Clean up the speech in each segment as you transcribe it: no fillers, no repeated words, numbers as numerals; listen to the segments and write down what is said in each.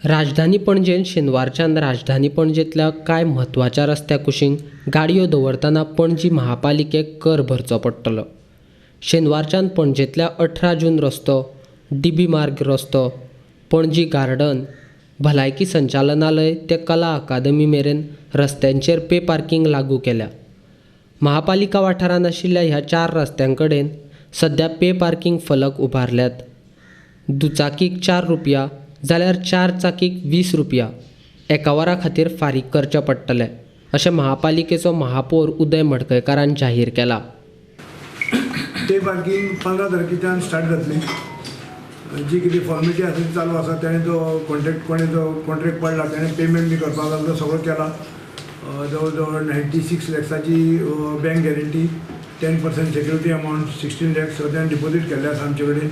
राजधानी पणजेंत शेनवारच्यान राजधानी पणजेंतल्या कांय म्हत्वाच्या रस्त्या कुशीक गाडयो दवरतना पणजी महापालिकेक कर भरचो पडटलो. शेनवारच्यान पणजेंतल्या 18 जून रस्तो, डीबी मार्ग रस्तो, पणजी गार्डन, भलायकी संचालनालय ते कला अकादमी मेरेन रस्त्यांचेर पे पार्किंग लागू केल्या. महापालिका वाठारांत आशिल्ल्या ह्या 4 रस्त्यां कडेन सद्या पे पार्किंग फलक उबारल्यात. दुचाकीक 4 रुपया जाल्यार 4 चाकीक 20 रुपया एका वरा खातीर फारीक करचे पडटले अशें महापालिकेचो महापौर उदय मडकयकारान जाहीर केला. पे पार्किंग 15 तारखेच्यान स्टार्ट जातली. जी कितें फॉर्मेलिटी आसा ती चालू आसा. तेणें जो कॉन्ट्रॅक्ट कोणें जो कॉन्ट्रॅक्ट पडला तेणें पेमेंट बी करपाक लागलो, सगळो केला. जवळ जवळ 96 लॅक्साची bank guarantee, 10% security amount 16 lakhs सगळ्यान डिपॉझीट केल्लें आसा आमचे कडेन.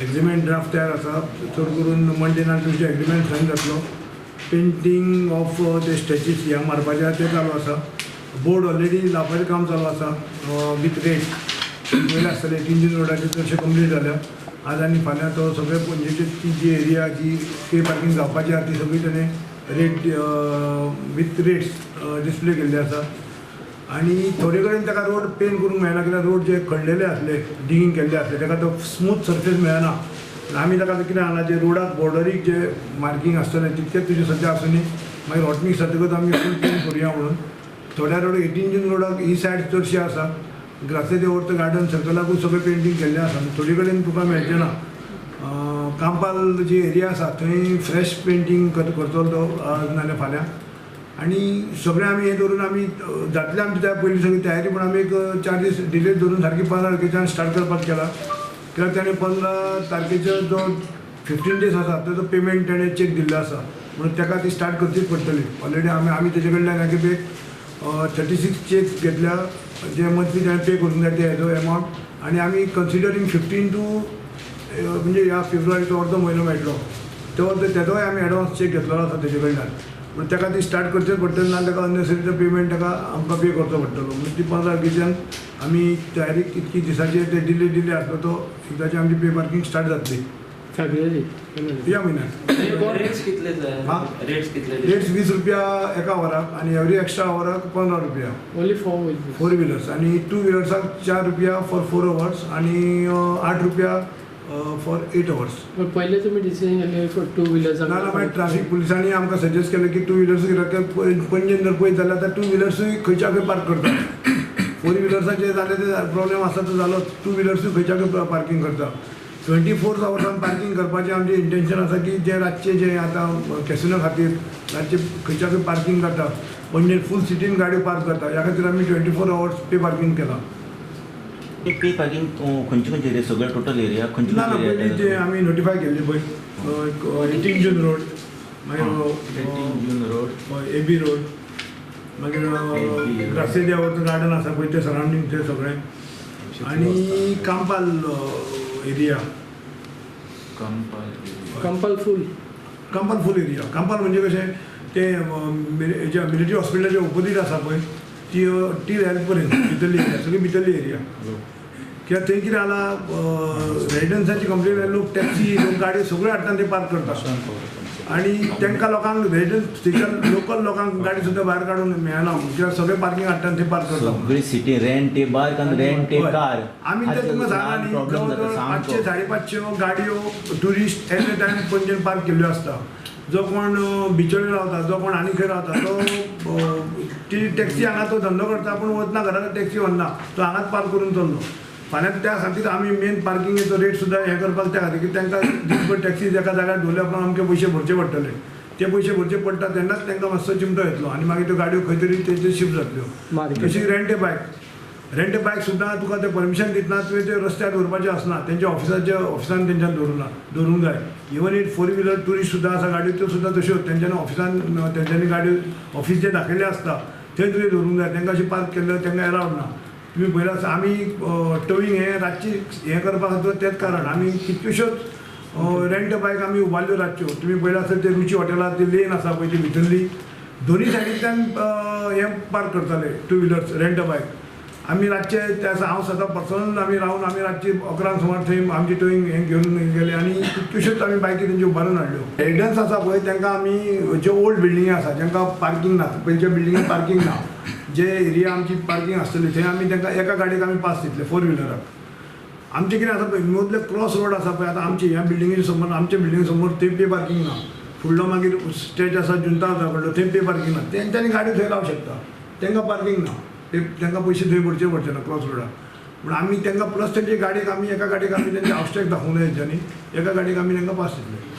एग्रीमेंट ड्राफ्ट तयार आसा. चड करून मंडे ना ट्युजडे एग्रीमेंट सायन जातलो. पेंटींग ऑफ ते स्टॅच्यूज ह्या मारपाचें आसा तें चालू आसा. बोर्ड ऑलरेडी लावपाचें काम चालू आसा विथ रेट पयलें आसतलें. 18 जून रोडाचेर चडशें कंप्लीट जाल्या. आज आनी फाल्यां तो सगळे पणजेची ती जी एरिया जी पे पार्किंग जावपाची आसा ती सगळी तेणें रेट विथ रेट्स डिस्प्ले केल्ले आसा. आनी थोडे कडेन ताका रोड पेंट करूंक मेळना, कित्याक रोड जे खणलेले आसले, डिगींग केल्ले आसले, ताका तो स्मूथ सर्फेस मेळना. आमी ताका कितें सांगलां, जे रोडाक बॉर्डरीक जे मार्कींग आसतलें तितकेंच तुजें सद्या आसुनी, मागीर हॉटमिक्स जातकच आमी फूल पेंट करुया म्हणून. थोड्या रोड 18 जून रोडाक ही सायड चडशी आसा. ग्रासे दे ओर्त गार्डन सर्कलाकूय सगळें पेंटींग केल्लें आसा. थोडे कडेन तुका मेळचें ना. कांपाल जी एरिया आसा थंय फ्रेश पेंटींग करतलो तो नाजाल्यार फाल्यां. आनी सगळें आमी हें धरून आमी जातलें आमची त्या पयलीं सगळी तयारी, पूण आमी एक 4 दीस डिले धरून सारकी 15 तारखेच्यान स्टार्ट करपाक केला. कित्याक ताणें 15 तारखेचो जो 15 डेज आसा ताचो पेमेंट ताणें चॅक दिल्लो आसा, म्हणून ताका ती स्टार्ट करचीच पडटली. ऑलरेडी आमी तेजे कडल्यान एक 36 चॅक घेतल्या जे मंथली ताणें पे करूंक जाय ते हेजो एमावंट. आनी आमी कन्सिडरींग 15 टू म्हणजे ह्या फेब्रुवारीचो अर्दो म्हयनो मेळटलो तो तेजोय आमी एडवान्स चॅक घेतलेलो आसा तेजे कडल्यान. पूण ताका ती स्टार्ट करचेच पडटलें, ना ताका अननेसरी पेमेंट ताका आमकां पे करचो पडटलो. म्हणून ती 15 तारखेच्यान आमी तयारी इतकी दिसाचेर ते डिले डिले आसलो तो एकदाची आमची पे पार्किंग स्टार्ट जातली फेब्रुवारी ह्या म्हयन्यात. रेट्स कितले? रेट्स 20 रुपया एका वराक आनी एवरी एक्स्ट्रा वराक 15 रुपया. ओनली 4 व्हिलर्स आनी 2 व्हिलर्साक 4 रुपया फॉर 4 अवर्स आनी 8 रुपया फॉर 8 अवर्स. पयले तुमी डिसिजन घेतले फॉर 2 व्हिलर्स? ना ना, मागीर ट्राफीक पुलिसांनी आमकां सजेस्ट केलें की 2 व्हिलर्स कित्याक पणजेन जर पळयत जाल्यार आतां 2 व्हिलर्सूय खंयच्या खंय पार्क करता. 4 व्हिलर्साचे जालें ते प्रॉब्लेम आसा तो जालोच, 2 व्हिलर्सूय खंयच्या खंय पार्किंग करता. 24 अवर्सान पार्किंग करपाचें आमचें इंटेन्शन आसा की जे रातचें जे आतां कॅसिनो खातीर रातचें खंयच्या खंय पार्किंग करता, पणजे फूल सिटीन गाडयो पार्क करता, ह्या खातीर आमी 24 अवर्स पे पार्किंग केलां. पे पार्किंग खंयचे खंयचे एरिया, सगळे टोटल एरिया खंयचे? ना ना, पयलीं जे आमी नोटिफाय केल्ली पळय 18 जून रोड, मागीर 18 जून रोड, एबी रोड, मागीर ग्रासे दे ओर्त गार्डन आसा पळय ते सरावंडींग ते सगळें, आनी कांपाल एरिया. कांपाल फूल, कांपाल फूल एरिया. कांपाल म्हणजे कशें ते मिलिटरी हॉस्पिटलाच्या ओपोजीट आसा पळय ती टील हेल्थ पर्यंत भितरली एरिया, सगळी भितरली एरिया. कित्याक थंय कितें जालां, रेजिडन्साची कंप्लेन, लोक टॅक्सी, लोक गाडयो सगळ्यो हाडटा ते पार्क करता आनी तांकां लोकांक रेजिडन्स थंयच्या लोकल लोकांक गाडी सुद्दां भायर काडूंक मेळना, कित्याक सगळे पार्किंग हाडटा ते पार्क करता. सगळी city rent a bike आनी रेंट ए कार. आमी ते तुमकां सांगला न्ही, जवळ जवळ 500 550 गाडयो ट्युरिस्ट एट ए टायम पणजेन पार्क केल्ल्यो आसता. जो कोण बिचोले रावता, जो कोण आनी खंय रावता तो ती टॅक्सी हांगा तो धंदो करता, पूण वतना घरा टॅक्सी व्हरना, तो हांगाच पार्क करून चल्लो. फाल्यां त्या खातीर आमी मेन पार्किंगेचो रेट सुद्दां हें करपाक त्या खातीर की तांकां दीसभर टॅक्सी एका जाग्यार दवरल्या उपरांत आमचे पयशे भरचे पडटले, ते पयशे भरचे पडटा तेन्नाच तांकां मातसो चिमटो येतलो आनी मागीर त्यो गाडयो खंय तरी तेजे शिफ्ट जातल्यो. तशी rent a bike, rent a bike सुद्दां तुका ते परमिशन दितना तुवें ते रस्त्यार दवरपाचें आसना, तेंच्या ऑफिसाच्या ऑफिसान तेंच्यान दवरूंक जाय. इवन it 4 wheeler tourist सुद्दां आसा गाडयो त्यो सुद्दां तश्यो तेंच्यांनी ऑफिसान तेंच्यांनी गाडयो ऑफिस जें दाखयल्लें आसता थंय तुवें दवरूंक जाय. तांकां अशें पार्क केल्लें तांकां एलावड ना. तुमी पळयलां आसा आमी टोवींग हें रातची हें करपाक खातीर तेंच कारण आमी कितल्योश्योच रेंट बायक आमी उबारल्यो रातच्यो. तुमी पळयलां आसत ते रुची हॉटेलार ती लेन आसा पळय ती भितरली दोनी सायडींतल्यान हें पार्क करताले 2 व्हिलर्स रेंट बायक. आमी रातचे त्या दिसा हांव स्वता पर्सनल आमी रावन आमी रातची 11 सुमार थंय आमची टोईंग हें घेवन गेले आनी कितक्योश्योच आमी बायकी तेंच्यो उबारून हाडल्यो. रेजिडन्स आसा पळय तांकां आमी ज्यो ओल्ड बिल्डिंगी आसा जांकां पार्कींग ना, पयलींच्या बिल्डिंगेन पार्कींग ना, जे एरिया आमची पार्कींग आसतली थंय आमी तांकां एका गाडयेक आमी पास दितले फोर व्हिलराक. आमचें कितें आसा पळय मदले क्रॉस रोड आसा पळय, आतां आमचे ह्या बिल्डिंगे समोर आमच्या बिल्डिंगे समोर थंय पे पार्कींग ना, फुडलो मागीर स्टेज आसा जुंता कडलो थंय पे पार्कींग ना, तेंच्यांनी गाडी थंय लावंक शकता, तांकां पार्कींग ना, ते तांकां पयशे थंय भरचे पडचे ना क्रॉस रोडार. पूण आमी तांकां प्लस तेंचे गाडयेक आमी एका गाडयेक आमी तेंचे हावस टॅक्स दाखोवंक जाय तेंच्यांनी, एका गाडयेक आमी तांकां पास दितले.